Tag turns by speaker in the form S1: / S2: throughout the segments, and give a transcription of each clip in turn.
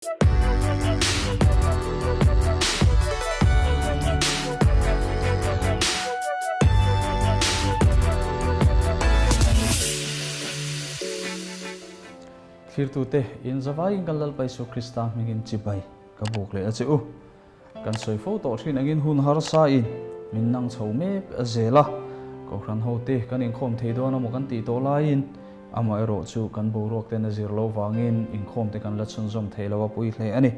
S1: Thlirtute, in zavaiin kan Lalpa Isua Krista hmingin chibai ka buk leh a che u. Kan sawi fo tawh thin angin hun harsa in min nang chho mek zel a, Kohhran hote kan inkhawm thei dawn emaw kan tih tawh laiin amaherawh chu kan boruak ten a zir lo vangin inkhawm te kan la chhunzawm thei lo a pui hle a ni.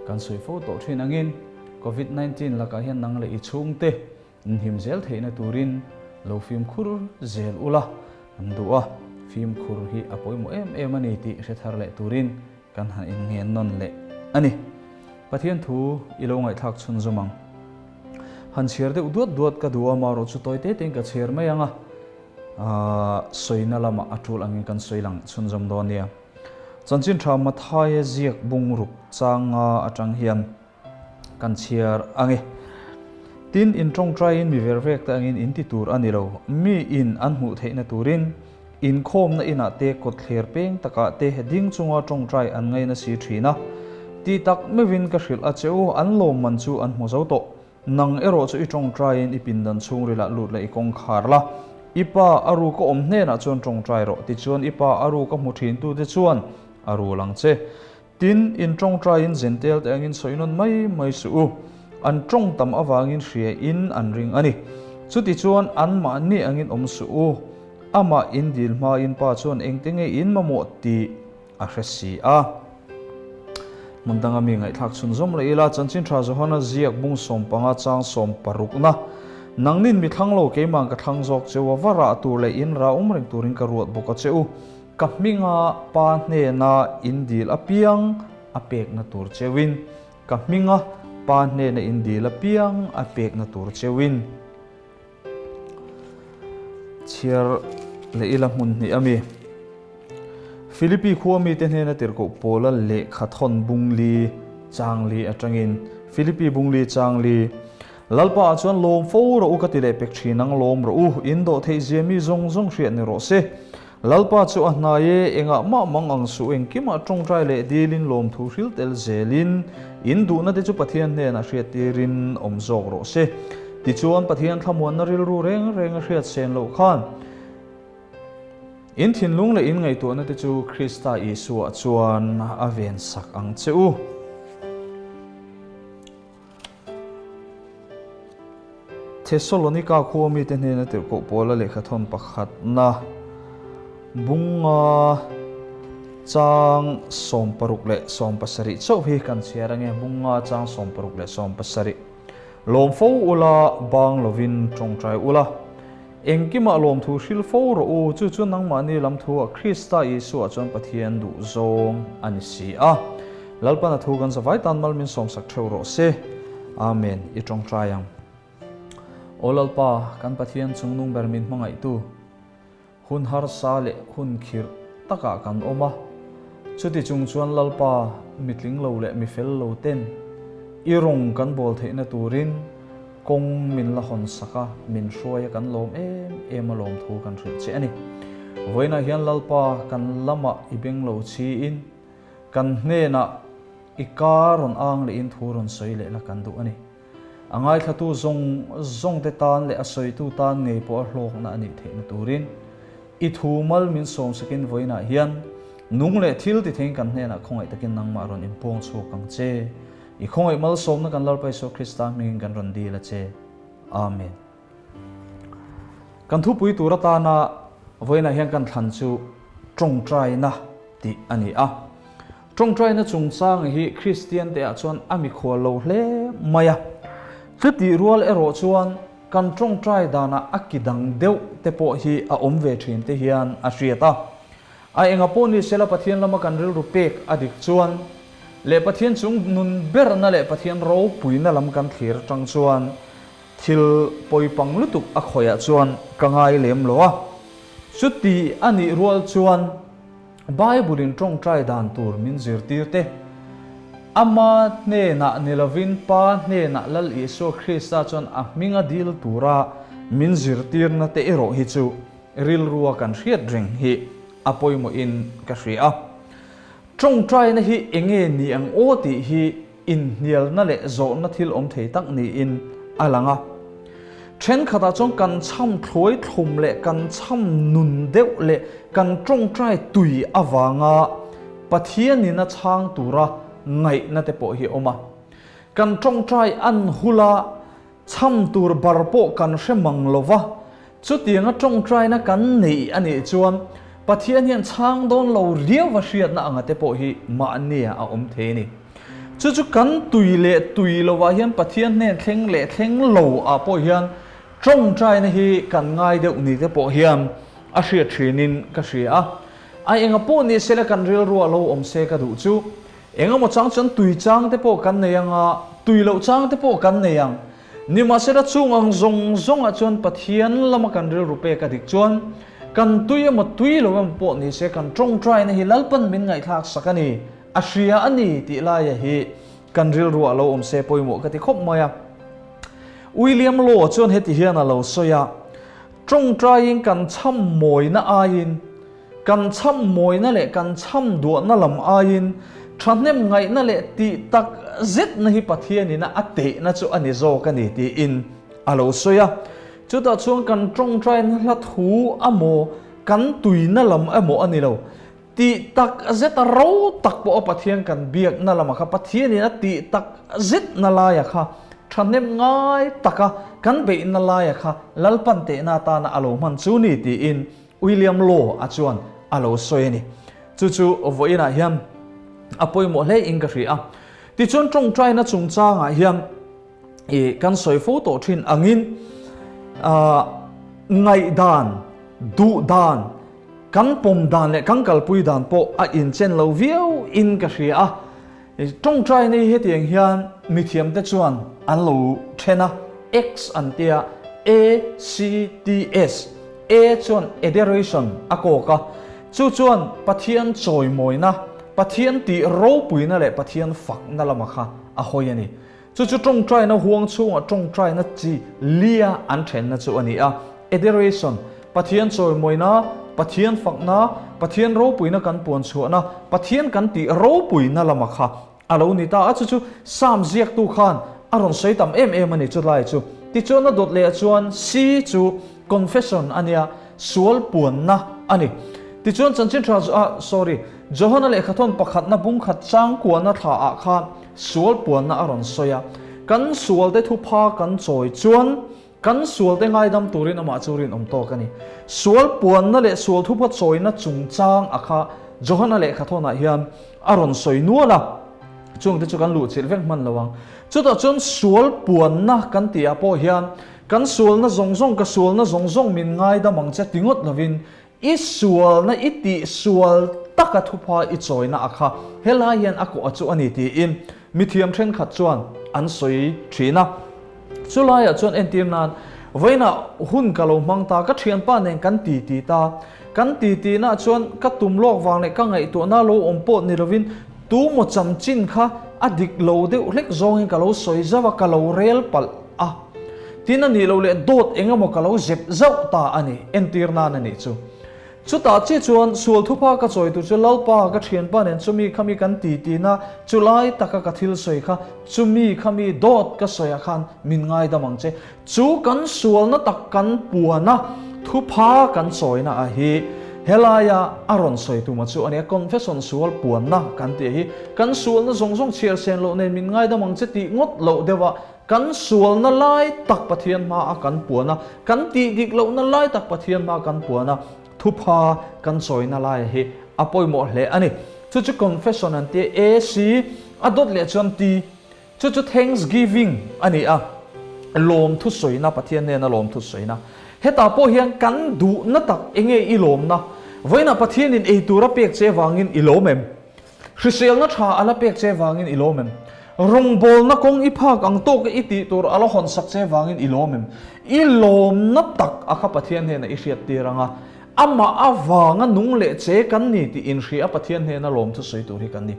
S1: Kan sawi fo tawh thin angin Covid 19 lakah hian nang leh i chhungte inhim zel theihna turin lo fimkhur zel ula an duh a, fimkhur hi a pawimawh em em a ni tih hre thar leh turin Kan han inngen nawn leh a ni. Pathian thu i lo ngaihthlak chhunzawm ang. Han chhiar deuh duat duat ka duh a, marawh chu tawi te tein ka chhiar mai ang a, sawina lamah a tul angin kan sawi lang chhunzawm dawn nia. Chanchin tha Mathaia ziak bungruk changa atang hian kan chhiar ang e. Tin, in tawngtaiin mi ver vek te angin in ti tur a ni lo. Mi in an hmuh theihna turin inkhawmna inah te kawtthler peng takah te ding chunga tawngtai an ngaina si thin a. Ti tak meuhin ka hrilh a che u, an lawmman chu an hmu zo tawh. Nang erawh chu i tawngtaiin i pindan chhungrilah lut la i kawngkhar la. I pa a ru ka awm hnenah chuan tawngtai rawh, tichuan i pa a ru ka hmu thintute chuan a rul ang che. Tin, in tawngtaiin Zentel te angin sawi nawn mai mai suh u. An tawng tam avangin hria in an ring a ni. Chutichuan anmahni angin awm suh u. Amah in dil hmain Pa chuan engte nge in mamawh tih a hre si a. Hmun danga mi ngaihthlak chhunzawm leh ila, Chanchin Tha Johana ziak bung 15 chang 60na, Nangnin mi thlang lo keimah ka thlang zawk cheu a, va rah tur leh in rah awm reng turin ka ruat bawk a che u. Ka hminga pa hnena in dil apiang a pekna tur cheuin, ka hminga pa hnena in dil apiang a pekna tur cheuin. Chhiar leh ila hmun hnih a mi. Philippi khua mite hnena tirhkoh Paula lehkha thawn bungli changli atangin Philippi bungli changli Lalpa ah chuan lawm fo rawh u ka ti leh pek thin ang lawm rawh u, in dawh theih zia mi zawng zawng hriat ni rawh se. Lalpa chu a hnai e, engah mah mang ang suh, engkimah tawngtai leh dilin lawmthu hril tel zelin in duhna te chu Pathian hnenah hriattirin awm zawk rawh se. Tichuan Pathian thlamuanna rilru reng reng a hriat sen loh khan in thinlung leh in ngaihtuahna te chu Krista Isua chuan a vensak ang che u. Thesalonika khua mite hnena tirhkoh Paula lehkhathawn pakhatna bunga chang 16 leh 17 chauh hi kan chhiar ange, bunga chang 16 leh 17. Lawm fo ula, bang lovin tawngtai ula. Engkimah lawmthu hril fo rawh u, chu chu nangmahni lam thuah Krista Isua chuan Pathian duh zawng a ni si a. Lalpan a thu kan zavai tan mal min sawmsak theuh rawh se. Amen. I tawngtai ang. Aw Lalpa, kan Pathian chungnung ber min hmangaihtu, hun harsa leh hun khirh takah kan awm a. Chuti chung chuan Lalpa, mitling lo leh mifel lo ten i rawng kan bawl theihna turin, Kawng min la hawn sak a, min hruai a kan lawm em em a lawm thu kan hrilh che a ni. Vawiinah hian Lalpa kan lamah i beng lo chiin, kan hnenah i ka rawn ang lehin thu rawn sawi leh la kan duh a ni. A ngaithlatu zawng zawngte tan leh a sawitu tan ngei pawh a hlawkna a nih theihna turin i thu mal min sawm sakin vawiinah hian nung leh thil ti theiin kan hnenah khawngaih takin nangmah rawn inpuang chhuak ang che. I khawngaih malsawmna kan Lalpa Isua Krista hmingin kan rawn dil a che. Amen. Kan thupui tur atana vawiinah hian kan thlan chu tawngtaina tih a ni a. Tawngtaina chungchang hi Kristian te ah chuan a mikhual lo hle mai a. Chutih rual erawh chuan kan tawngtai danah a ki dang deuh te pawh hi a awm ve thin te hian a hriat a. A enga pawh ni sela Pathian lama kan rilru pek a dik chuan leh Pathian chung nun berna leh Pathian ropuina lam kan thlir atang chuan thil pawipang lutuk a khawiah chuan ka ngai lem lo a. Chuti a nih rual chuan Bible in tawngtai dan tur min zirtir te, Ama hnenah ni lovin Pa hnenah Lal Isua Krista chuan a hminga dil tura min zirtirna te erawh hi chu rilrua kan hriat reng hi a pawimawhin ka hria a. Tawngtaina hi enge ni ang aw tih hi inhnialna leh zawhna thil awm thei tak niin a lang a. Thenkhatah chuan kan chham thluai thlum leh kan chham nun deuh leh kan tawngtai tui avanga Pathianin a chhang tura ngaihna te pawh hi a awm a. Kan tawngtai an hula Chham tur bar pawh kan hre mang lo va, chutianga tawngtaina kan neih a nih chuan Pathian hian chhang dawn lo riauva hriatna anga te pawh hi mahnia a awm thei a ni. Chu chu kan tui leh tui lovah hian Pathian hnen thleng leh thleng lo ah pawh hian tawngtaina hi kan ngai deuh ni te pawh hian a hriat thinin ka hria a. A enga pawh ni sela kan rilruah lo awm se ka duh chu Engemaw chang chuan tui chang te pawh kan nei ang a, tui loh chang te pawh kan nei ang. Nimahsela chung ang zawng zawngah chuan Pathian lama kan rilru pek a dik chuan kan tui emaw tui lo emaw pawh ni se kan tawngtaina hi Lalpan min ngaihthlak sak a ni, a hria a ni tih laia hi kan rilruah lo awm se pawimawh ka ti khawp mai a. William Law chuan heti hian a lo sawi a, Tawngtaiin kan chham mawina aiin, Kan chham mawina leh kan chham duahna lam aiin thahnem ngaihna leh tih tak zetna hi Pathianina a tehna chu a ni zawk a ni tiin a lo sawi a. Chutah chuan kan tawngtaina hla thu amaw kan tuina lam emaw a ni lo. Tih tak zeta ro tak pawh a Pathian kan biakna lamah kha Pathianina tih tak zetna laia kha thahnem ngai taka kan beihna laia kha Lalpan tehna atana a lo hman chu ni tiin William Law a chuan a lo sawi a ni. Chu chu vawiinah hian a pawimawh hle in ka hria a. Tichuan tawngtaina chungchangah hian i kan sawi fo tawh thin angin ngaihdan, duhdan, kan pawm dan leh kan kalpui dan pawh a inchen lo viau in ka hria a. Tawngtaina hi hetiang hian mithiamte chuan an lo then a, X an tia, A, C, T, S. A chuan Adoration a kawk a, chu chuan Pathian chawimawina, Pathian tih ropuina leh Pathian fakna lama kha a hawi a ni. Chu chu tawngtaina huang chhungah tawngtaina chi lia an thenna chu a ni a. Adoration, Pathian chawimawina, Pathian fakna, Pathian ropuina kan puan chhuahna, Pathian kan tih ropuina lama kha a lo ni ta a. Chu chu Psalm ziaktu khan a rawn sawi tam em em a ni chulai chu. Tichuan a dawt leh chuan C chu Confession a nia, sual puanna a ni. Tichuan chanchin tha chu ah sorry, Johana lehkhathawn pakhatna bungkhat changkuana thla ah khan sual puanna a rawn sawi a. Kan sualte thupha kan chawi chuan kan sualte ngaidam turin amah chu rinawm tawk a ni. Sual puanna leh sual thupha chawina chungchang a kha Johana lehkhathawnah hian a rawn sawi nual a. Chungte chu kan luhchilh vek hman lo ang. Chutah chuan sual puanna kan tih ah pawh hian Kan sualna zawng zawng, ka sualna zawng zawng min ngaidam ang che ti ngawt lovin, i sualna i tih sual taka thupha i chawina a kha helai hian a kawh a chu a ni tiin mithiam thenkhat chuan an sawi thin a. Chulaiah chuan entir nan, Vawiinah hun ka lo hmang ta, ka thianpa nen kan ti ti ta. Kan ti tihna chuan ka tum lawk vang leh ka ngaihtuahna lo awm pawh ni lovin tu maw chamchin kha a dik lo deuh hlek zawngin ka lo sawi zauh a, ka lo rel palh a. Tin a nih loh leh dawt eng emaw ka lo zep zauh ta a ni, entir nan a nih chu. Chutah chiah chuan sual thupha ka chawi tur chu Lalpa ka thianpa nen chumi khami kan ti tina chulai taka ka thil sawi kha chumi khami dawt ka sawi ah khan min ngaidam ang che. Chu kan sualna tak kan puana thupha kan chawina ah hi helaia a rawn sawi tuma chu a nia, confession sual puanna kan tih hi kan sualna zawng zawng chhiar sen loh nen min ngaidam ang che tih ngawt loh deuh a Kan sualna lai tak Pathian hma a kan puan a, kan tih dik lohna lai tak Pathian hma kan puan a, thupha kan chawina lai hi a pawimawh hle a ni. Chu chu confession an tia, A, C, a dawt leh chuan T. Chu chu thanksgiving a ni a, lawmthu sawina, Pathian hnena lawmthu sawina. Hetah pawh hian kan duhna tak enge i lawmna? Vawiinah Pathianin eitur a pek che vangin i lawm em? Hriselna tha a la pek che vangin i lawm em? Rawngbawlna kawng i phak ang tawk i tih tur a la hawn sak che vangin i lawm em? I lawmna tak a kha Pathian hnena i hriat tir ang a, amah avanga nung leh che kan ni tih inhria Pathian hnena lawm thusawi tur hi kan ni.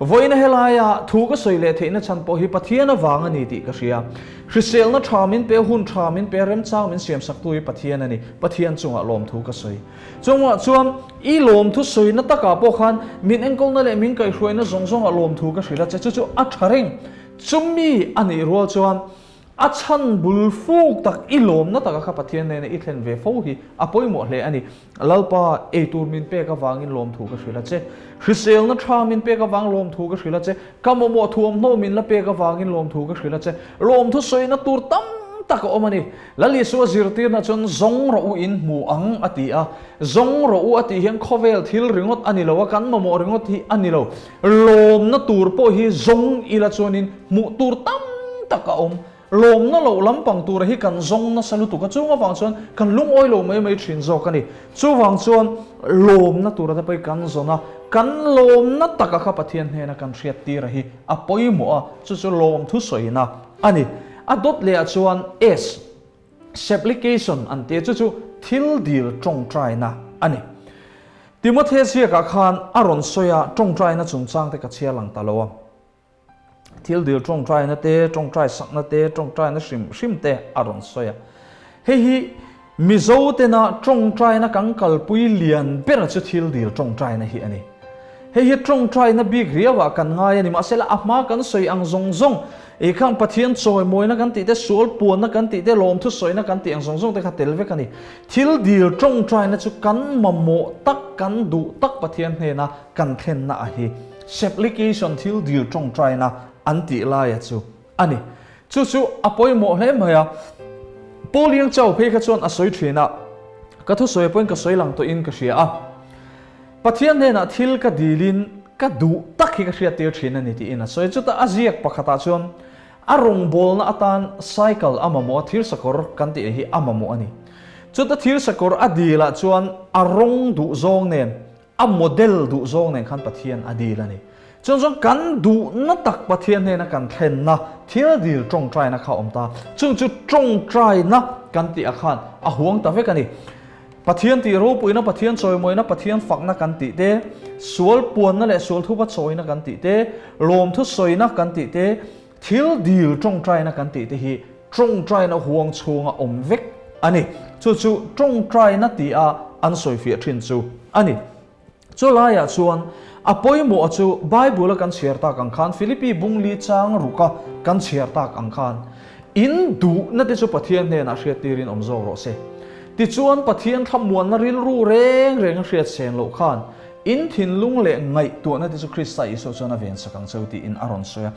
S1: Vawiina helaia thu ka sawi leh theihna chhan pawh hi Pathian avang a ni tih ka hria. Hriselna tha min pe, hun tha min pe, remchang min siamsaktu hi Pathian a ni. Pathian chungah lawmthu ka sawi. Chungah chuan i lawmthu sawina takah pawh khan min enkawlna leh min kaihhruaina zawng zawngah lawmthu ka hrilh a che. Chu chu a tha reng. Chumi a nih rual chuan A chhan bul fuk tak i lawmna taka kha Pathian nena i thlen ve fo hi a pawimawh hle a ni. Lalpa, eitur min pek avangin lawmthu ka hrilh a che. Hriselna tha min pek avang lawmthu ka hrilh a che. Ka mamawh thuamhnaw min la pek avangin lawmthu ka hrilh a che. Lawmthu sawina tur tam tak a awm a ni. Lal Isua zirtirna chuan zawng rawh u in hmu ang a ti a. Zawng rawh u a tih hian khawvel thil ringawt a ni lo a, kan mamawh ringawt hi a ni lo. Lawmna tur pawh hi zawng ila chuanin hmuh tur tam tak a awm. Lawmna loh lampang tura hi kan zawng nasa lutuk a, chung avang chuan kan lungawi lo mai mai thin zawk a ni. Chuvang chuan lawmna tura te pawh hi kan zawn a, kan lawmna taka kha Pathian hnena kan hriattira hi a pawimawh a, chu chu lawmthu sawina a ni. A dawt lehah chuan S, Supplication an ti a, chu chu thil dil tawngtaina a ni. Timothea ziakah khan a rawn sawi a, tawngtaina chungchang te ka chhiar lang ta lo a. Thil dil tawngtaina te, tawngtai sakna te, tawngtaina hrim hrim te a rawn sawi a. Hei hi Mizo tena tawngtaina kan kalpui lian ber chu thil dil tawngtaina hi a ni. Hei hi tawngtaina bik riauah kan ngai a ni, mahsela a hma kan sawi ang zawng zawng, i khang Pathian chawimawina kan tih te, sual puanna kan tih te, lawmthu sawina kan tih ang zawng zawng te kha tel vek a ni. Thil dil tawngtaina chu kan mamawh tak, kan duh tak Pathian hnena kan thlenna a hi supplication thil dil tawngtaina an tih laia chu a ni. Chu chu a pawimawh hle mai a. Paul Yang Chau phei kha chuan a sawi thin a, ka thusawi pawhin ka sawi lang tawhin ka hria a. Pathian hnenah thil ka dilin ka duh tak hi ka hriattir thin a ni tiin a sawi. Chutah a ziak pakhatah chuan a rawngbawlna atan cycle a mamawh a, thirsakawr kan tih hi a mamawh a ni. Chuta thirsakawr a dilah chuan a rawng duh zawng nen, a model duh zawng nen khan Pathian a dil a ni. Chuan chuan kan duhna tak Pathian hnena kan thlenna thil dil tawngtaina kha a awm ta. Chung chu tawngtaina kan tih ah khan a huang ta vek a ni. Pathian tih ropuina, Pathian chawimawina, Pathian fakna kan tih te, sual puanna leh sual thupa chawina kan tih te, lawmthu sawina kan tih te, thil dil tawngtaina kan tih te hi tawngtaina huang chhunga awm vek a ni. Chu chu tawngtaina tia an sawifiah thin chu a ni. Chu laiah chuan a pawimawh chu Bible-a kan chhiar tak ang khan, Philippi bungli chang ruka kan chhiar tak ang khan, in duhna te chu Pathian hnenah hriattirin awm zawk rawh se. Tichuan Pathian thlamuanna rilru reng reng a hriat sen loh khan, in thinlung leh ngaihtuahna te chu Krista Isua chuan a vensak ang cheu tiin a rawn sawi a.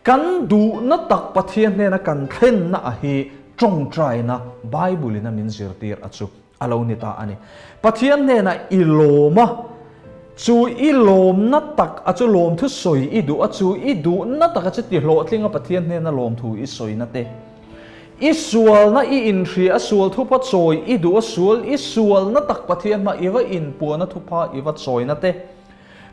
S1: Kan duhna tak Pathian hnena kan thlenna a hi tawngtaina Bible-in a min zirtir a chu. A lo ni ta a ni. Pathian hnenah i lawm a, chu i lawmna tak a chu lawmthu sawi i duh a, chu i duhna tak a chu ti hlawhtling a Pathian hnena lawmthu i sawina te. I sualna i inhria a, sual thupa chawi i duh a, sual i sualna tak Pathian hma i va inpuana thupa i va chawina te.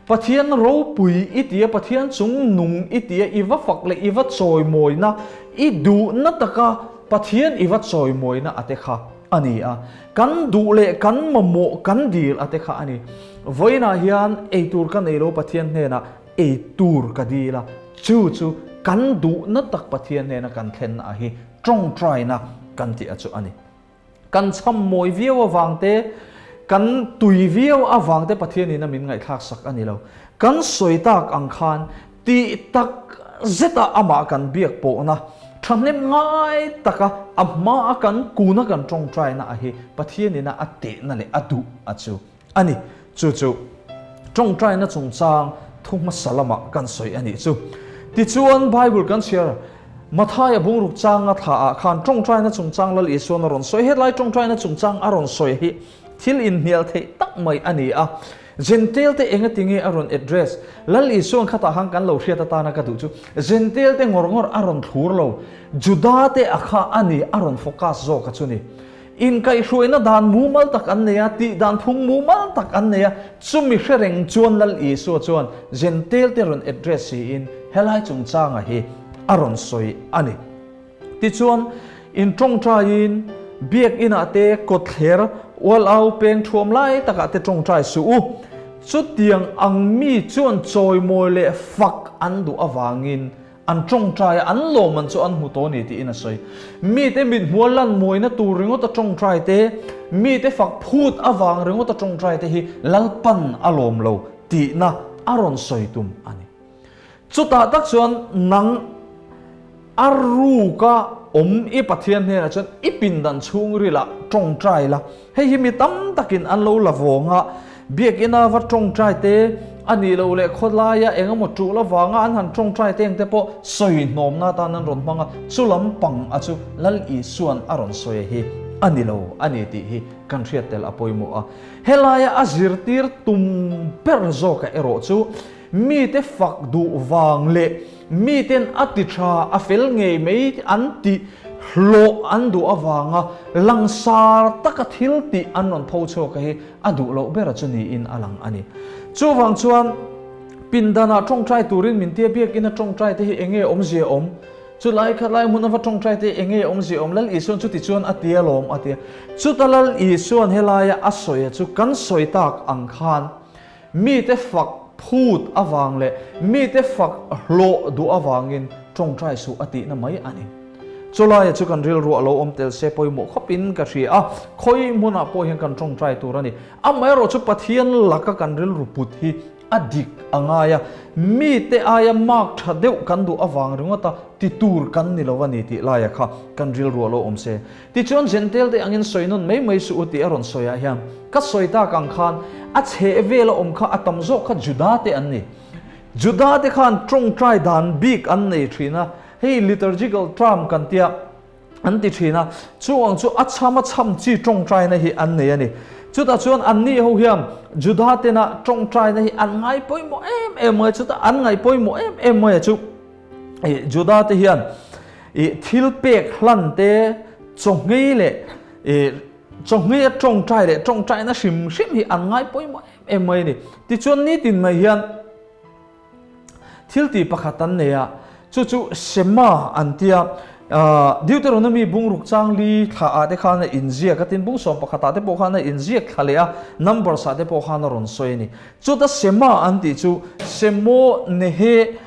S1: Pathian ropui i ti a, Pathian chung nung i ti a, i va fak leh i va chawimawina, i duhna taka Pathian i va chawimawina a te kha a ni a. Kan duh leh kan mamawh kan dil a te kha a ni. Vawiinah hian eitur ka nei lo Pathian hnenah eitur ka dil a, chu chu kan duhna tak Pathian hnena kan thlenna a hi tawngtaina kan tih a chu a ni. Kan chham mawi viau avang te, kan tui viau avang te Pathianin a min ngaihthlak sak a ni lo. Kan sawi tak ang khan tih tak zeta amah kan biak pawhna, thahnem ngai taka a hmaa kan kuna kan tawngtaina a hi Pathianin a tehna leh a duh a chu. A ni, chu chu tawngtaina chungchang thu hmasa lamah kan sawi a nih chu. Tichuan, Bible kan chhiar Mathaia bungruk changa thlaah khan tawngtaina chungchang Lal Isuan a rawn sawi. Hetlai tawngtaina chungchang a rawn sawi hi thil inhnial theih tak mai a ni a. Jentail te enga tinge a rawn address? Lal Isuan khatah khan kan lo hriat atana ka duh chu Jentail te ngawr ngawr a rawn thlur lo, Juda te a kha a ni a rawn focus zawk a chu ni. Inkaihhruaina dan mumal tak an nei a, tih dan phung mumal tak an nei a, chumi hre reng chuan Lal Isua chuan Jentail te rawn address siin helai chungchanga hi a rawn sawi a ni. Tichuan, in tawngtaiin biak inah te kawtthler ual au peng thuam lai takah te tawngtai suh u. Chutiang ang mi chuan chawimawi leh fak an duh avangin an tawngtai a, an lawmman chu an hmu tawh a ni tiin a sawi. Mite mithmuha lan mawina tur ringawta tawngtai te, mite fak phut avang ringawta tawngtai te hi Lalpan a lawm lo tihna a rawn sawi tum a ni. Chutah tak chuan nang a ruka awm i Pathian hnenah chuan i pindan chhungrilah tawngtai la. Hei hi mi tam takin an lo la vawng a, biakina va tawngtai te, a nih loh leh khawlaia eng emaw tul avanga an han tawngtai te ang te pawh sawi hnawmna atan an rawn hmang a, chu lampang a chu Lal Isua'n a rawn sawi hi a ni lo a ni tih hi kan hriat tel a pawimawh a. Helaia a zirtir tum ber zawka erawh chu Mite fak duh vang leh miten a ti tha a fel ngei mai an tih hlawh an duh avanga langsar taka thil tih an rawn pho chhuak hi a duh loh ber chu niin a lang a ni. Chuvang chuan pindanah tawngtai turin min tia biakina tawngtai te hi enge awmzia awm? Chulai khat lai hmun ava tawngtai te enge awmzia awm? Lal Isuan chuti chuan a tia lawm a tia. Chuta Lal Isuan helaia a sawi a chu kan sawi tak ang khan Mite fak phut avang leh mite fak hlawh duh avangin tawngtai suh a tihna mai a ni. Chulaia chu kan rilru a lo awm tel se pawimawh khawpin ka hria a, khawi hmunah pawh hian kan tawngtai tur a ni. Amaherawh chu Pathian laka kan rilru put hi a dik a ngai a, mite aia mark tha deuh kan duh avang ringawta ti tur kan ni lo a ni tih laia kha kan rilru a lo awm se. Tichuan Jentail te angin sawi nawn mai mai suh u tih a rawn sawi ah hian ka sawi tak ang khan a chheh vela awm kha a tam zawk kha Juda te an ni. Juda te khan tawngtai dan bik an nei thin a, hei liturgical term kan tia an ti thin a, chu ang chu a chham a chham chi tawngtaina hi an nei a ni. Chutah chuan anni ho hian Juda tena tawngtaina hi an ngai pawimawh em em mai a, chutah an ngaih pawimawh em em mai a chu. I Juda te hian i thil pek hlan te chawngei leh i chawngei a tawngtai leh tawngtaina hrim hrim hi an ngai pawimawh em em mai a ni. Tichuan nitin mai hian thil tih pakhat an nei a, chu chu Shema an tia. Deuteronomy bungruk chang li thla ah te khan a inziak a, tin bung sawm pakhat ah te pawh khan a inziak thla leh a, Numbers ah te pawh khan a rawn sawi a ni. Chuta Shema an tih chu Shemo Nehe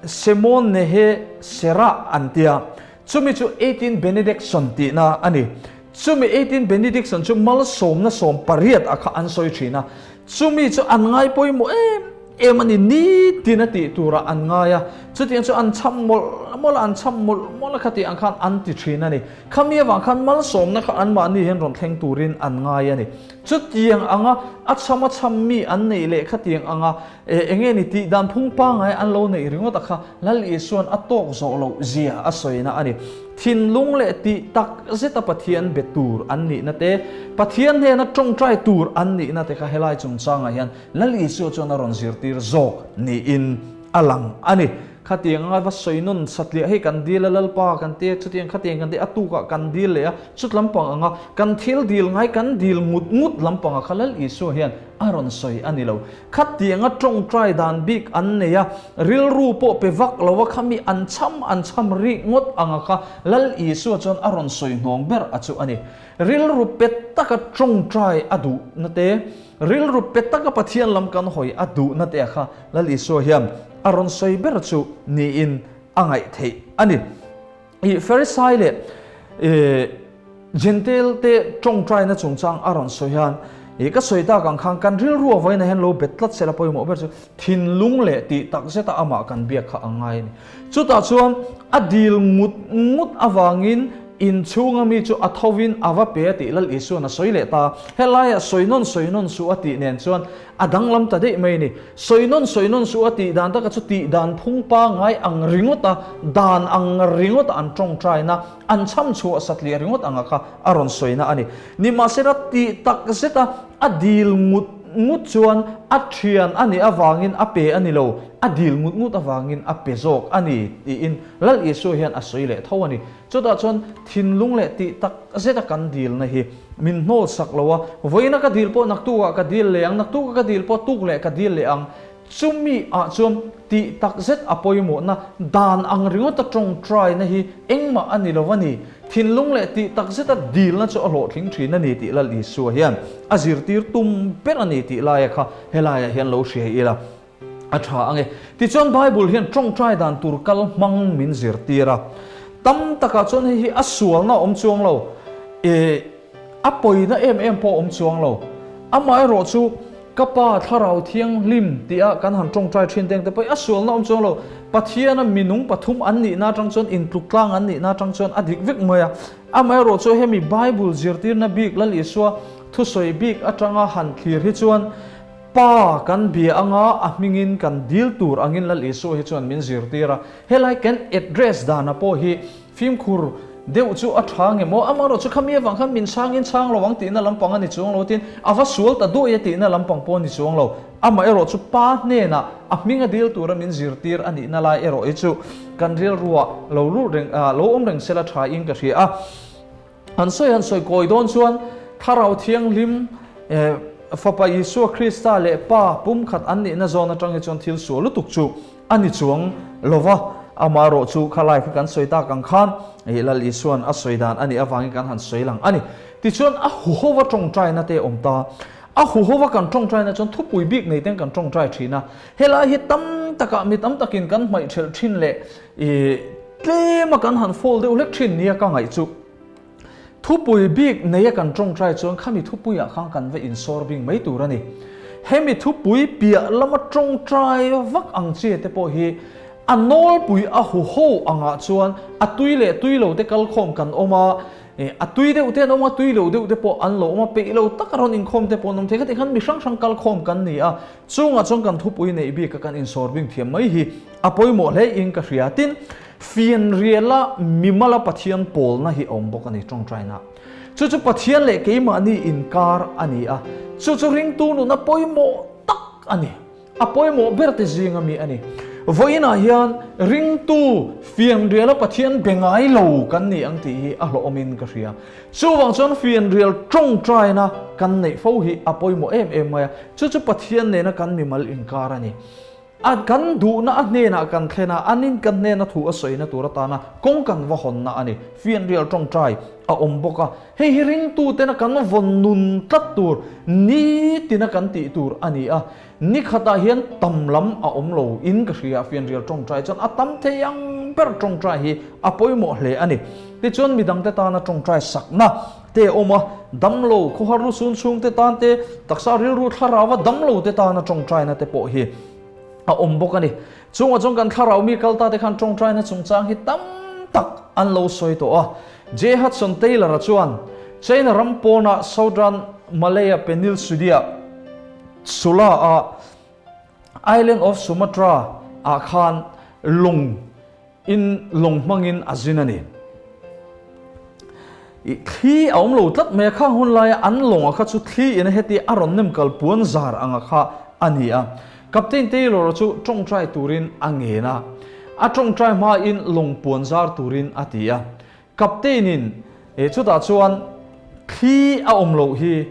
S1: Semon Nehe Serah an tia, chumi chu 18 Benediction tihna a ni. Chumi 18 Benediction chu malsawmna 18 a kha an sawi thin a, chumi chu an ngai pawimawh em em a ni, nitin a tih turah an ngai a, chutiang chu an chham mawlh mawlh a, an chham mawlh mawlh a kha tih ang khan an ti thin a ni. Khami avang khan malsawmna kha anmahni hian rawn thleng turin an ngai a ni. Chutiang anga a chham a chham mi an neih leh khatiang anga E, enge ni tih dan phung pangai an lo neih ringawt a kha Lal Isua'n a tawk zawh loh zia a sawina a ni. Thinlung leh tih tak zeta Pathian be tur an nihna te, Pathian hnena tawngtai tur an nihna te kha helai chungchangah hian Lal Isua chuan a rawn zirtir zawk niin a lang a ni. Khatiang anga va sawi nawn satliah hei kan dil a Lalpa kan tia chutiang khatiang kan tia a tukah kan dil leh a chut lampang anga kan thil dil ngai kan dil ngut ngut lampangah kha Lal Isua hian a rawn sawi a ni lo. Khatianga tawngtai dan bik an nei a, rilru pawh pe vak lo a khami an chham an chham rik ngawt anga kha Lal Isua chuan a rawn sawi hnawng ber a chu a ni. Rilru pe taka tawngtai a duhna te, rilru pe taka Pathian lam kan hawi a duhna te a kha Lal Isua hian a rawn sawi ber chu niin a ngaih theih a ni. I Farisai leh Jentail te tawngtaina chungchang a rawn sawi hian i ka sawi tak ang khan kan rilru a vawiinah hian lo bet tlat sela pawimawh ber chu thinlung leh tih tak zeta amah kan biak kha a ngai a ni. Chutah chuan a dil ngut ngut avangin inchhunga mi chu a thovin a va pe a tih Lal Isua'n a sawi leh ta. Helaiah sawi nawn sawi nawn suh a tih nen chuan A danglam ta daih mai a ni. Sawi nawn sawi nawn suh a tih dan taka chu tih dan phung pangai ang ringawt a, dan ang ringawt a an tawngtaina, an chham chhuah satliah ringawt anga kha a rawn sawina a ni. Nimahsela tih tak zeta a dil ngut ngut chuan a thian a nih avangin a pe a ni lo, a dil ngut ngut avangin a pe zawk a ni tiin Lal Isua hian a sawi leh tho a ni. Chutah chuan thinlung leh tih tak zeta kan dilna hi min hnawl sak lo a, vawiina ka dil pawh naktukah ka dil leh ang, naktukah ka dil pawh tuk leh ka dil leh ang. Chumi ah chuan tih tak zet a pawimawhna dan ang ringawta tawngtaina hi engmah a ni lo a ni. Thinlung leh tih tak zeta dilna chu a hlawhtling thin a ni tih Lal Isua hian a zirtir tum ber a ni tih laia kha helaiah hian lo hria ila a tha ang e. Tichuan Bible hian tawngtai dan tur kal hmang min zirtir a. Tam takah chuan hei hi a sualna a awm chuang lo. E a pawina em em pawh a awm chuang lo. Amaherawh chu Ka Pa Thlarau Thianghlim tia kan han tawngtai thin teng te pawh hi a sualna awm chuang lo. Pathiana minung pathum an nihna atang chuan intluk tlang an nihna atang chuan a dik vek mai a. Amaherawh chu hemi Bible zirtirna bik Lal Isua thusawi bik atanga han thlir hi chuan Pa kan bia anga a hmingin kan dil tur angin Lal Isua hi chuan min zirtir a. Helai kan address dana pawh hi Fimkhur deuh chu a tha nge maw? Amaherawh chu khami avang khan min chhangin chhang lo ang tihna lampang a ni chuang lo tin a va sual ta duai a tihna lampang pawh a ni chuang lo. Amaherawh chu pa hnenah a hming a dil tura min zirtir a nihna lai erawh hi chu kan rilruah lo lut reng lo awm reng sela tha in ka hria a. Han sawi han sawi kawi dawn chuan Thlarau Thianghlim Fapa Isua Krista leh Pa pumkhat an nihna zawn atang hi chuan thil sual lutuk chu a ni chuang lo va, amaherawh chu khalai kha kan sawi tak ang khan ih Lal Isua'n a sawi dan a nih avangin kan han sawi lang a ni. Tichuan a huhova tawngtaina te a awm ta. A huhova kan tawngtaina chuan thupui bik nei ten kan tawngtai thin a, helai hi tam takah mi tam takin kan hmaih thelh thin leh ih tlema kan han fall deuh hlek thin nia ka ngaih chu. Thupui bik neia kan tawngtai chuan khami thupuiah khan kan va insawr bing mai tur a ni. Hemi thupui piah lama tawngtai vak ang chi te pawh hi a nawlpui a huho angah chuan a tui leh tui lo te kalkhawm kan awm a, a tui deuh te an awm a, tui lo deuh te pawh an lo awm a, peih lo taka rawn inkhawm te pawh an awm thei. Khatiang khan mi hrang hrang kalkhawm kan ni a, chungah chuan kan thupui neih bika kan insawr bing thiam mai hi a pawimawh hle in ka hria. Tin, Fianriala mimala Pathian pawlna hi a awm bawk a ni tawngtaina. Chu chu Pathian leh keimahni inkar a ni a, chu chu ringtu nuna pawimawh tak a ni. A pawimawh ber te zinga mi a ni. Vawiinah hian ringtu fianriala Pathian be ngai lo kan ni ang tih hi a hlawhawmin ka hria. Chuvang chuan fianrial tawngtaina kan neih fo hi a pawimawh em em mai a, chu chu Pathian nena kan mimal inkar a ni. A kan duhna a hnenah kan thlen a, anin kan hnena thu a sawina tur atana kawng kan va hawnna a ni. Fianrial tawngtai a awm bawk a, hei hi ringtutena kan vawn nun tlat tur, nitina kan tih tur a ni a. Ni khatah hian tam lam a awm lo in ka hria, fianrial tawngtai chuan a tam thei ang ber tawngtai hi a pawimawh hle a ni. Tichuan midangte tana tawngtai sakna te a awm a, damlo khawhar lusun chhungte tan te, taksa rilru thlarau a damlo te tana tawngtaina te pawh hi a awm bawk a ni. Chungah chuan kan thlarau mi kal ta te khan tawngtaina chungchang hi tam tak an lo sawi tawh a. J. Hudson Taylor-a chuan China ram pawna Southern Malaya Peninsula Sula-a Island of Sumatra ah khan lung In lawng hmangin a zin a ni. I thli a awm lo tlat mai a, khang hun laia an lawnga kha chu thli in a heti a rawn nem kal puan zar anga kha a ni a. Captain Taylor-a chu tawngtai turin a ngen a, a tawngtai hmain lawng puan zar turin a ti a. Captain-in chutah chuan thli a awm loh hi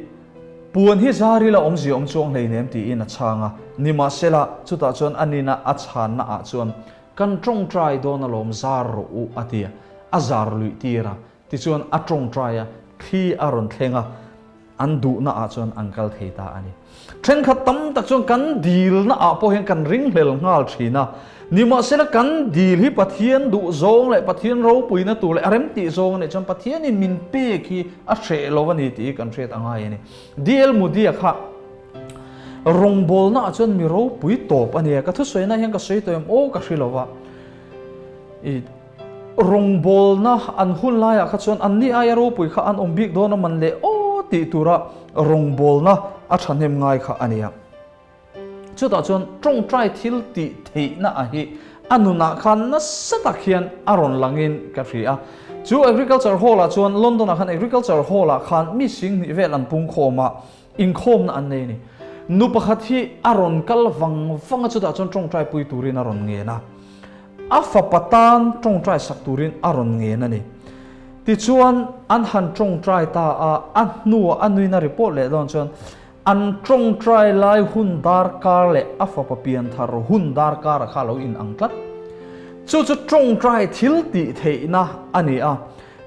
S1: puan hi zar ila awmzia awm chuang hleinem tiin a chhang a, nimahsela chutah chuan a nina a chhanna ah chuan Kan tawngtai dawn alawm zar rawh u a ti a, a zar luih tir a, tichuan a tawngtai a, thli a rawn thleng a, an duhna ah chuan an kal thei ta a ni. Thenkhat tam tak chuan kan dilna ah pawh hian kan ringhlel nghal thin a, nimahsela kan dil hi Pathian duh zawng leh Pathian ropuina tur leh a remtih zawng a nih chuan Pathianin min pek hi a hreh lo a ni tih hi kan hriat a ngai a ni. DL Moody-a kha Rawngbawlna ah chuan mi ropui tawp a nia, ka thusawi na hian ka sawi tawh em aw ka hre lo va. I rawngbawlna an hun laiah kha chuan anni aia ropui kha an awm bik dawn a man leh aw tih tura rawngbawlna a thahnem ngai kha a nia. Chutah chuan tawngtai thil tih theihna a hi a nunah khan nasa tak hian a rawn langin ka hria a. Chu Agriculture Hall ah chuan London ah khan Agriculture Hall ah khan mi singhnih vel an pungkhawm a, Inkhawmna an nei a ni. Nu pakhat hi a rawn kal vang vang a, chutah chuan tawngtai pui turin a rawn ngen a. A fapa tan tawngtai sak turin a rawn ngen a ni. Tichuan an han tawngtai ta a, a hnuah a nuina report leh dawn chuan. An tawngtai lai hun darkar leh a fapa pianthar hun darkara kha a lo inang tlat. Chu chu tawngtai thil tih theihna a ni a.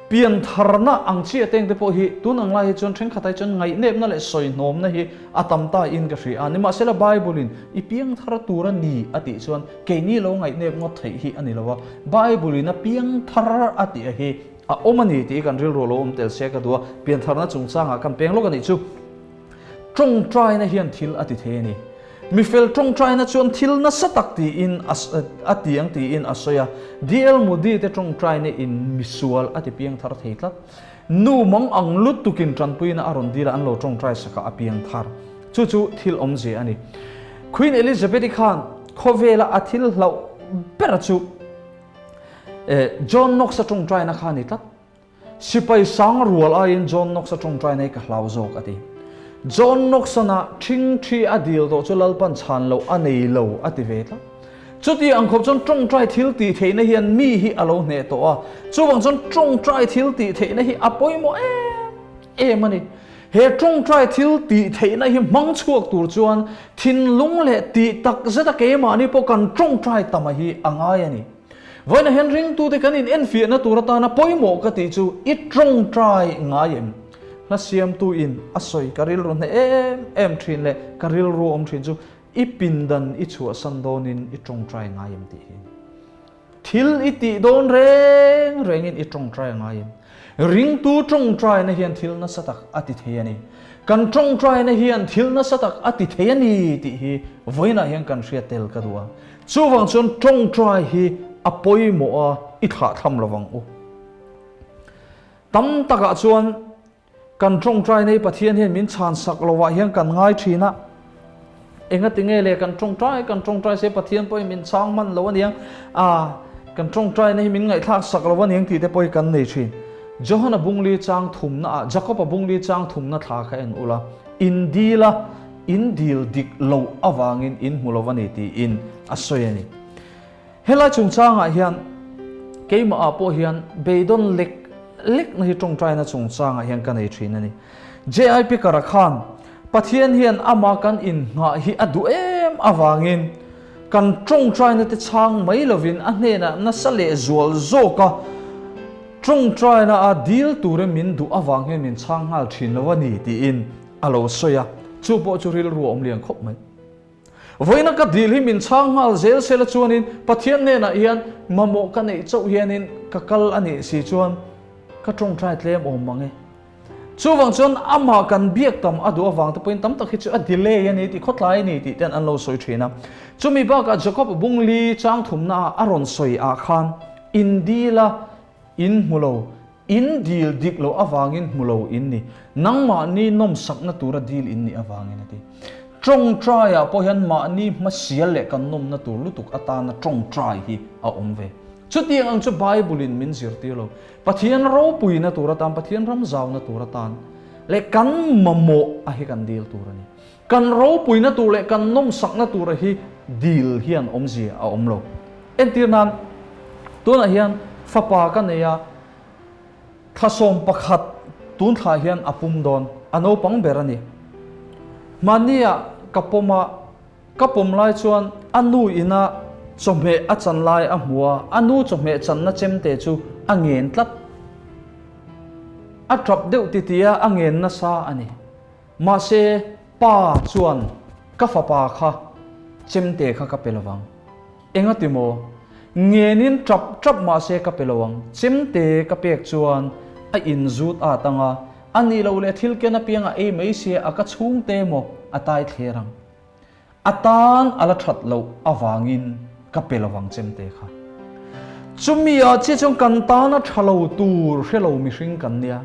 S1: Piantharna ang chiah teng te pawh hi tun ang lai hi chuan thenkhatah hi chuan ngaihnepna leh sawihnawmna hi a tam ta in ka hria a. Nimahsela Bible in i piangthar tur a ni a tih chuan keini lo ngaihnep ngawt theih hi a ni lo a. Bible in a piangthar a tih a hi a awm a ni tih hi kan rilru a lo awm tel se ka duh a. Piantharna chungchangah kan peng lawk a nih chu. Tawngtaina hian thil a ti thei a ni. Mifel tawngtaina chuan thil nasa tak tiin a ti ang tiin a sawi a. DL Moody te tawngtaina in misual a ti piang thar thei tlat. Nu mang ang lutukin tanpuina a rawn dil a, an lo tawngtai sakah a piang thar. Chu chu thil awmzia a ni. Queen Elizabeth-i khan khawvela a thil hlauh ber chu John Knox-a tawngtaina kha a ni tlat. Sipai sang rual aiin John Knox-a tawngtai nei ka hlau zawk a ti. John Knox-ana ṭhingṭhi a dil tawh chu Lalpan chhan loh a nei lo a ti ve tlat. Chuti ang khawp chuan tawngtai thil tih theihna hian mi hi a lo hneh tawh a, chuvang chuan tawngtai thil tih theihna hi a pawimawh em em a ni. He tawngtai thil tih theihna hi hmang chhuak tur chuan thinlung leh tih tak zeta keimahni pawh kan tawngtai tama hi a ngai a ni. Vawiinah hian ringtute kan in enfiahna tur atana pawimawh ka tih chu i tawngtai ngai em? Hla siamtu in a sawi ka rilru hneh em em thin leh ka rilru awm thin chu i pindan i chhuahsan dawnin i tawngtai ngai em tih hi. Thil i tih dawn reng rengin i tawngtai ngai em? Ringtu tawngtaina hian thil nasa tak a ti thei a ni. Kan tawngtaina hian thil nasa tak a ti thei a ni tih hi vawiinah hian kan hriat tel ka duh a. Chuvang chuan tawngtai hi a pawimawh a, i thlahthlam lovang u. Tam takah chuan kan tawngtai nei Pathian hian min chhan sak lovah hian kan ngai thin a. Engati nge le kan tawngtai kan tawngtai se Pathian pawhin min chhang hman lo aniang a, kan tawngtaina hi min ngaihthlak sak lo aniang tih te pawh hi kan nei thin. Johana bungli chang thumna ah Jakob-a bungli chang thumna thla kha en ula, in dil a, in dil dik loh avangin in hmu lo a ni tiin a sawi a ni. Helai chungchangah hian keimahah pawh hian beidawn lek lekna hi tawngtaina chungchangah hian ka nei thin a ni. JI Picker-a khan Pathian hian amah kan innghah hi a duh em avangin kan tawngtaina te chhang mai lovin a hnenah nasa leh zual zawka tawngtaina a dil turin min duh avang hian min chhang nghal thin lo a ni tiin a lo sawi a, chu pawh chu rilru a awm lian khawp mai. Vawiina ka dil hi min chhang nghal zel sela chuanin Pathian hnenah hian mamawh ka neih chauh hianin ka kal a nih si chuan ka tawngtai tlem awm mang e. Chuvang chuan amah kan biak tam a duh avang te pawhin tam tak hi chu a delay a ni tih khawtlai a ni tih ten an lo sawi thin a. Chumi bakah Jacob bungli chang thumna ah a rawn sawi ah khan in dil a In hmu lo, in dil dik loh avangin hmu lo in ni. Nangmahni nawmsakna tura dil in nih avangin a ti. Tawngtaiah pawh hian mahni hmasial leh kan nawmna tur lutuk atana tawngtai hi a awm ve. Chutiang ang chu Bible-in min zirtir lo. Pathian ropuina tur atan, Pathian ram zauna tur atan leh kan mamawh a hi kan dil tur a ni. Kan ropuina tur leh kan nawmsakna tura hi dil hian awmzia a awm lo. Entir nan, tunah hian fapa ka nei a, thlasawm pakhat tun thlah hian a pum dawn, a naupang ber a ni. Hmania ka pawm a, ka pawm lai chuan a nu ina chawhmeh a chan lai a hmu a, a nu chawhmeh channa chemte chu a ngen tlat. A tap deuh titi a, a ngen nasa a ni. Mahse, pa chuan ka fapa kha chemte kha ka pe lo vang. Engati maw? Ngenin tap tap mahse ka pe lo ang. Chemte ka pek chuan a inzut at ang a, a nih loh leh thil ken apiang a ei mai sia a ka chhungte maw a tai thler ang. A tan a la that loh avangin ka pe lovang chemte kha. Chumi ah chiah chuan kan tana tha lo tur hre lo mihring kan nia.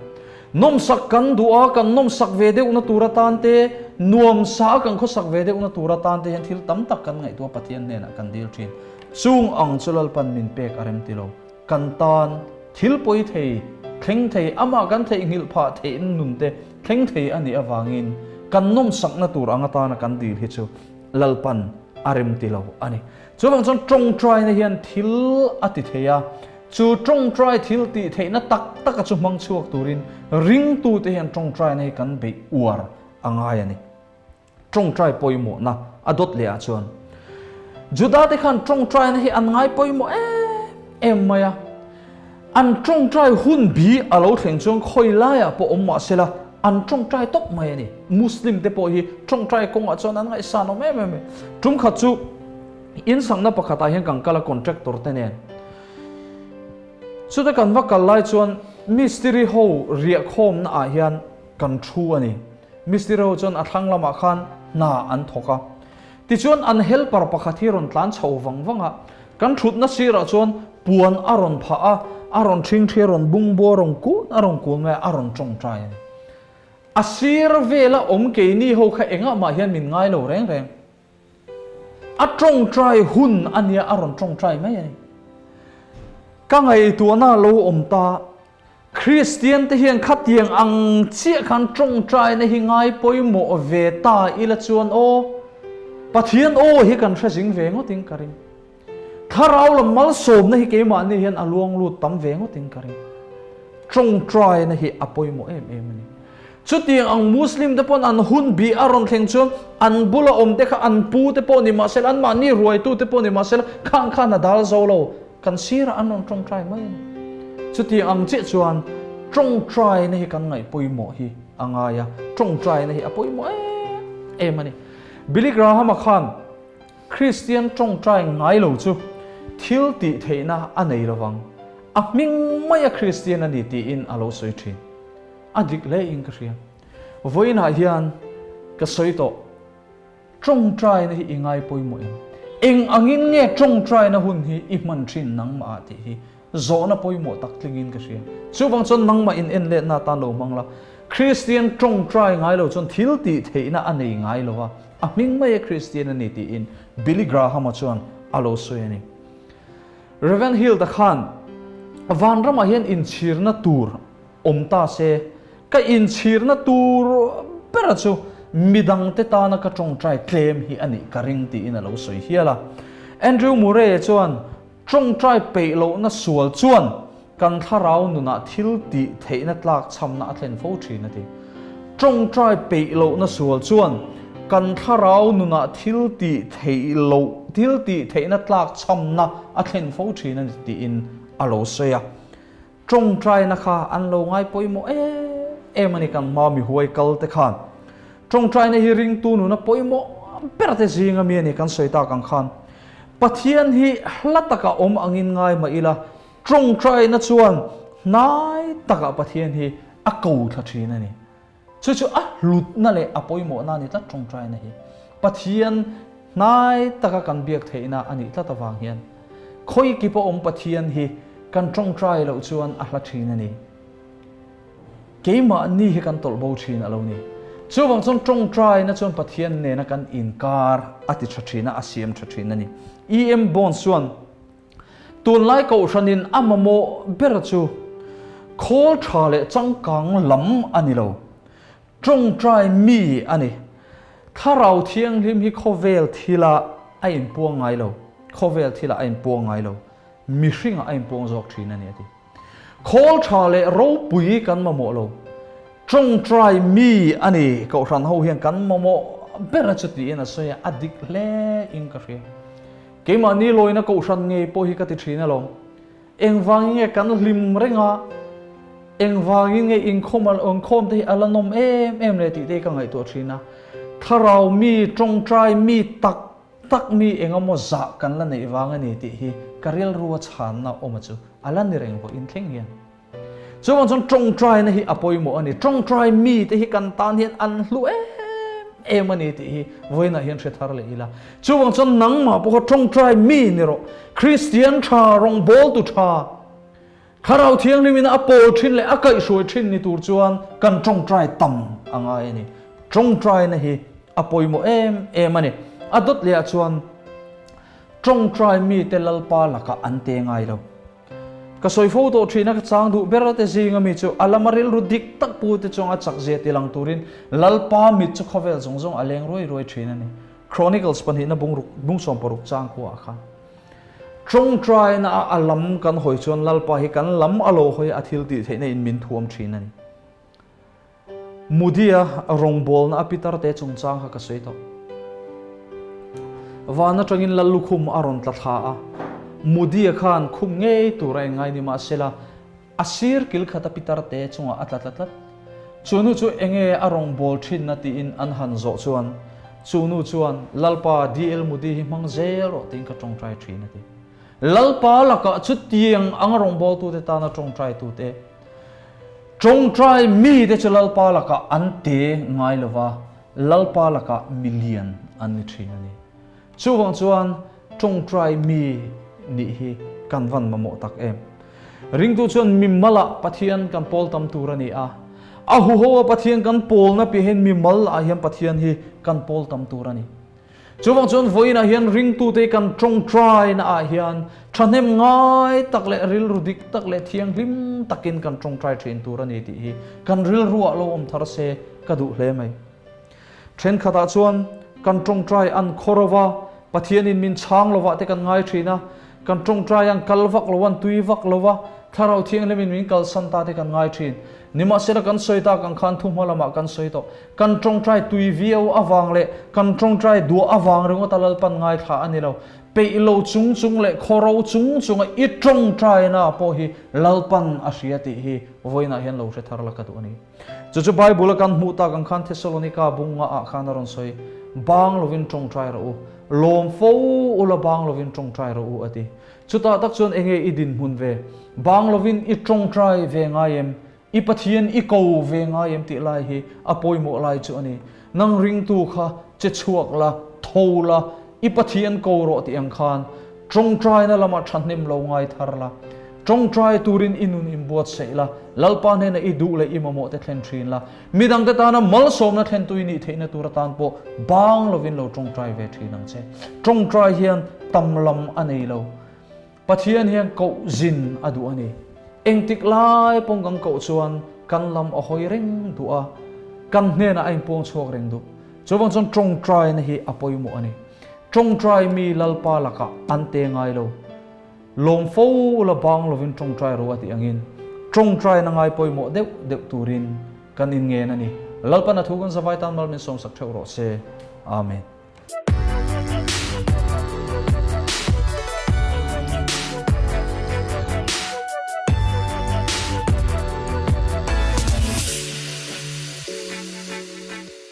S1: Nawmsak kan duh a, kan nawmsak ve deuhna tur atan te, nuamsa a kan khawsak ve deuhna tur atan te hian thil tam tak kan ngaihtuah Pathian hnenah kan dil thin. Chung ang chu Lalpan min pek a rem ti lo. Kan tan thil pawi thei, thleng thei, amah kan theihnghilh phah theihna nun te thleng thei a nih avangin kan nawmsakna tur ang atana kan dil hi chu Lalpan a rem ti lo a ni. Chuvang chuan tawngtaina hian thil a ti thei a, chu tawngtai thil tih theihna tak taka chu hmang chhuak turin ringtute hian tawngtaina hi kan beih uar a ngai a ni. Ṭawngṭai pawimawhna a dawt leh ah chuan Juda-te khan ṭawngṭaina hi an ngai pawimawh em em mai a. An ṭawngṭai hun bi a lo thleng chuan khawi laiah pawh awm mah sela an ṭawngṭai tawp mai a ni. Muslim te pawh hi ṭawngṭai kawngah chuan an ngaihsan awm em em a. Ṭum khat chu insakna pakhatah hian kan kal a contractor te nen. Chuta kan va kal lai chuan mistiri ho riahkhawmna ah hian kan thu a ni. Mistiri ho chuan a thlang lamah khan hna an thawk a. Tichuan an helper pakhat hi rawn tlan chho vang vang a, kan thutna sirah chuan puan a rawn phah a, a rawn ṭhingṭhi, a rawn bungbu, a rawn kun, a rawn kun mai a, a rawn ṭawngṭai a ni. A sir vela awm keini ho kha engah mah hian min ngai lo reng reng. A ṭawngṭai hun a nia, a rawn ṭawngṭai mai a ni. Ka ngaihtuahna lo awm ta. Kristian te hian khatiang ang chiah khan ṭawngṭaina hi ngai pawimawh ve ta ila chuan aw, Pathian aw hi kan hre zing ve ngawtin ka ring. Thlarau lam malsawmna hi keimahni hian a luang lut tam ve ngawtin ka ring. Ṭawngṭaina hi a pawimawh em em a ni. Chutiang ang Muslim te pawn an hun bih a rawn thleng chuan an bula awm te kha an pu te pawh ni mahsela, anmahni ruaitu te pawh ni mahsela khang khan a dal zo lo. Kan sirah an rawn ṭawngṭai mai a ni. Chutiang ang chiah chuan ṭawngṭaina hi kan ngaih pawimawh hi a ngai a, ṭawngṭaina hi a pawimawh em em a ni. Billy Graham-a khan Kristian ṭawngṭai ngai lo chu thil tih theihna a nei lo vang, a hming maia Kristian a ni tiin a lo sawi ṭhin. A dik hle in ka hria. Vawiinah hian ka sawi tawh. Ṭawngṭaina hi i ngai pawimawh em? Eng angin nge ṭawngṭaina hun hi i hman ṭhin nangmah ah tih hi zawhna pawimawh tak tlingin ka hria. Chuvang chuan nangmah in en letna atan lo hmang la. Kristian ṭawngṭai ngai lo chuan thil tih theihna a nei ngai lo a, a hming mai e Kristian a ni tiin Billy Graham-a chuan a lo sawi a ni. Rev. Hilda khan vanramah hian inchhirna tur Awm ta se, ka inchhirna tur bera chu midangte tana ka tawngtai tlem hi a nih ka ring tiin a lo sawi hial a. Andrew Murray-a chuan, Tawngtai peih lohna sual chuan kan thlarau nunah thil tih theihna tlak chhamna a thlen fo thin a ti. Tawngtai peih lohna sual chuan kan thlarau nunah thil tih theih loh thil tih theihna tlak chhamna a thlen fo thin a ni tiin a lo sawi a. Tawngtaina kha an lo ngai pawimawh em em a ni kan hma mi huai kal te khan. Tawngtaina hi ringtu nuna pawimawh ber te zing ami a ni kan sawi tak ang khan. Pathian hi hla takah awm angin ngai mah ila tawngtaina chuan hnai takah Pathian hi a ko thla thin a ni. Chu chu a hlutna leh a pawimawhna a ni tlat tawngtaina hi. Pathian hnai taka kan biak theihna a nih tlat avang hian khawi kip a awm Pathian hi kan tawngtai loh chuan a hla thin a ni. Keimahni hi kan tawlh bo thin a lo ni. Chuvang chuan tawngtaina chuan Pathian nena kan inkar a ti tha thin a, a siam tha thin a ni. EM Bonds chuan Tunlai kohhranin a mamawh ber chu khawl tha leh changkang lam a ni lo, tawngtai mi a ni. Thlarau Thianghlim hi khawvel thilah a inpuang ngai lo, khawvel thilah a inpuang ngai lo, mihringah a inpuang zawk thin a ni a ti. Khawl tha leh ropui kan mamawh lo, tawngtai mi a ni. Kohhran ho hian kan mamawh ber a chu tiin a sawi a, a dik hle in ka hria. Keimahni lawina kohhran ngei pawh hi ka ti thin alawm. Engvangin nge kan hlim reng a, engvangin nge inkhawm a inkhawm te hi a la nawm em em le tih te hi ka ngaihtuah thin a. Thlarau mi, tawngtai mi tak tak mi engemaw zah kan la neih vang a ni tih hi ka rilru a chhanna awm a chu a la ni reng vawiin thleng hian. Chuvang chuan tawngtaina hi a pawimawh a ni. Tawngtai mite hi kan tan hian an hlu em em a ni tih hi vawiinah hian hre thar leh ila. Chuvang chuan nangmah pawh kha tawngtai mi ni rawh. Kristian tha, rawngbawltu tha, Thlarau Thianghlimin a pawl thin leh a kaihhruai thin ni tur chuan kan tawngtai tam a ngai a ni. Tawngtaina hi a pawimawh em em a ni. A dawt lehah chuan tawngtai mite Lalpa lakah an te ngai lo. Ka sawi fo tawh thin a, ka chang duh ber te zing ami chu a lama rilru dik tak pu te chuang a chak zia ti lang turin Lalpa mit chu khawvel zawng zawng a leng ruai ruai thin a ni. Chronicles pahnihna bungruk bungsawm paruk chang khua ah khan tawngtaina a a lam kan hawi chuan Lalpa hi kan lam a lo hawi a, a thil tih theihna in min thuam thin a ni. Moody-a rawngbawlna a pitarte chungchang kha ka sawi tawh. Van atangin Lal lukhum a rawn tla thla a, Moody-a khan khum ngei tur a inngai ni mahsela a sir kil khat a pitarte chungah a tla tla tlat. Chu nu chu enge a rawngbâwl thinna tiin an han zawh chuan chu nu chuan Lalpa DL Moody hi hmang zel rawh tiin ka tawngtai thin a ti. Lalpa lakah chutiang anga rawngbawltute tana tawngtaitute Tawngtai mite chu Lalpa lakah an te ngai lo va, Lalpa lakah milian an ni thin a ni. Chuvang chuan tawngtai mi nih hi kan van mamawh tak em. Ringtu chuan mimalah Pathian kan pawl tam tur a ni a, a huho a Pathian kan pawlna piahin mimal ah hian Pathian hi kan pawl tam tur a ni. Chuvang chuan vawiinah hian ringtute kan tawngtaina ah hian thahnem ngai tak leh rilru dik tak leh thianghlim takin kan tawngtai thin tur a ni tih hi kan rilruah lo awm thar se ka duh hle mai. Thenkhatah chuan kan tawngtai an khaw rova, Pathianin min chhang lovah te kan ngai thin a, kan tawngtai an kal vak lo, an tui vak lo va, Thlarau Thianghlimin min kalsan ta te kan ngai thin. Nimahsela kan sawi tak ang khan thuhma lamah kan sawi tawh. Kan tawngtai tui viau avang leh kan tawngtai duah avang ringawt a Lalpan ngaithla a ni lo. Peih lo chung chung leh khaw ro chung chunga i tawngtaina pawh hi Lalpan a hria tih hi vawiinah hian lo hre thar la ka duh a ni. Chu chu Bible a kan hmuh tak ang khan Thessalonika bunga ah khan a rawn sawi, Bang lovin tawngtai rawh u, lawm fo ula bang lovin tawngtai rawh u a ti. Chutah tak chuan enge i dinhmun ve? Bang lovin i tawngtai ve ngai em? I Pathian i ko ve ngai em tih lai hi a pawimawh lai chu a ni. Nang ringtu kha che chhuak la, tho la, i Pathian ko rawh tih ang khan tawngtaina lamah thahnem lo ngai thar la. Tawngtai turin i nun inbuatsaih la, Lalpa hnena i duh leh i mamawh te thlen thin la, midangte tana malsawmna thlentu i nih theihna tur atan pawh bang lovin lo tawngtai ve thin ang che. Tawngtai hian tam lam a nei lo. Pathian hian koh zin a duh a ni. Engtik lai pawng kan koh chuan kan lam a hawi reng duh a, kan hnenah a inpuang chhuak reng duh. Chuvang chuan tawngtaina hi a pawimawh a ni. Tawngtai mi Lalpa lakah an te ngai lo. Lawm fo la bang lovin tawngtai ro a tih angin tawngtaina ngai pawimawh deuh deuh turin kan inngen a ni. Lalpan a thu kan zavai tan mal min sawmsak theuh rawh se. Amen.